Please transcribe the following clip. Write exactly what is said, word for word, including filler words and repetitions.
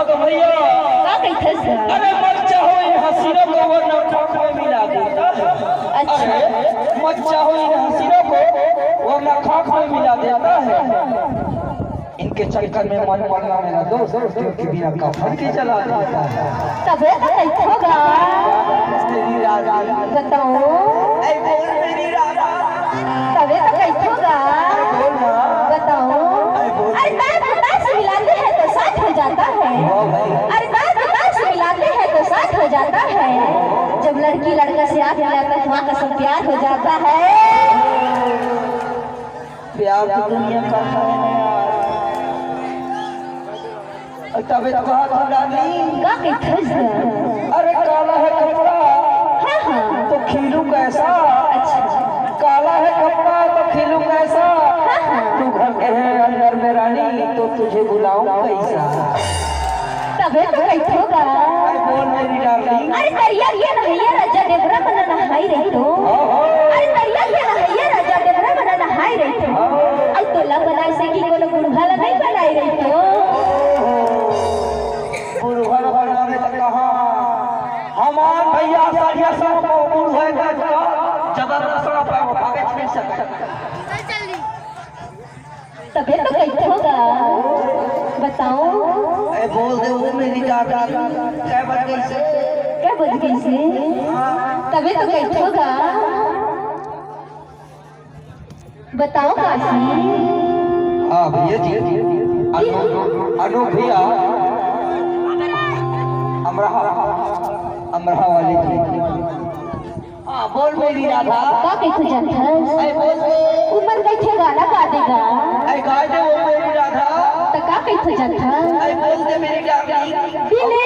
तो भैया, का कहिथस गा? अरे मत चाहो इन हसीनों को, वरना खाक में मिला देता है। अच्छा। अरे मत चाहो इन हसीनों को, वरना खाक में मिला देता है। इनके चक्कर में मत पड़ना मेरा दोस्त, क्योंकि बिना कफन के जला देता है। तभे तो कहिथों गा। तेरी राजा। बताओ। ऐ बोल मेरी राजा। तभे तो कहिथों गा। ऐ बोल ना। बताओ। ऐ बोल। अरे दांत को दांत से मिलाते हैं तो साथ हो जाता है। वाह भाई। अरे दांत को दांत से मिलाते हैं तो साथ हो जाता है। जब लड़की लड़का से हाथ मिलाता है तो वहाँ का सब प्यार हो जाता है। प्यार तो दुनिया करता है ना यार। तभे तो कहा था डार्लिंग। का कहिथस गा? अरे काला है कपड़ा हाँ, हाँ। तो खिलूं कैसा? अच्छा। काला है कपड़ा तो खिलूं कैसा? हाँ, हाँ। तू घर के है अंदर में रानी, तो तुझे बुलाऊं कैसा? तभे तो कहिथों गा। अरे बोल मेरी डार्लिंग। अरे तरिया के नहइया राजा डेबरा मन नहाई रहिथों। ओहो। अरे तरिया के नहइया राजा डेबरा मन नहाई रहिथों। ओहो। अउ तोला बनाए से कि कोनो बुढ़वा ला नहीं बनाए रहिथों। बुढ़वा ला बनावे त कहाँ? हमार भैया साढ़िया सब को बुढ़वा का जबरदस्त रहा, भागे नहीं सकता। तभे तो कहिथों गा। बताओ। ऐ बोल दे वो मेरी डार्लिंग, कै बज गइसे? कै बज गइसे? तभे तो कहिथों गा। बताओ काशी। हाँ भैया जी, अनु, अनु भैया, अमरहा, अमरहा वाले जी। हाँ, बोल मेरी राधा। का कहिथस जानथस? ऐ बोल दे। उमर कहिथे गाना गा देगा। ऐ गा दे वो मेरी राधा। त का कहिथस जानथस? ऐ बोल दे मेरी डार्लिंग। बिने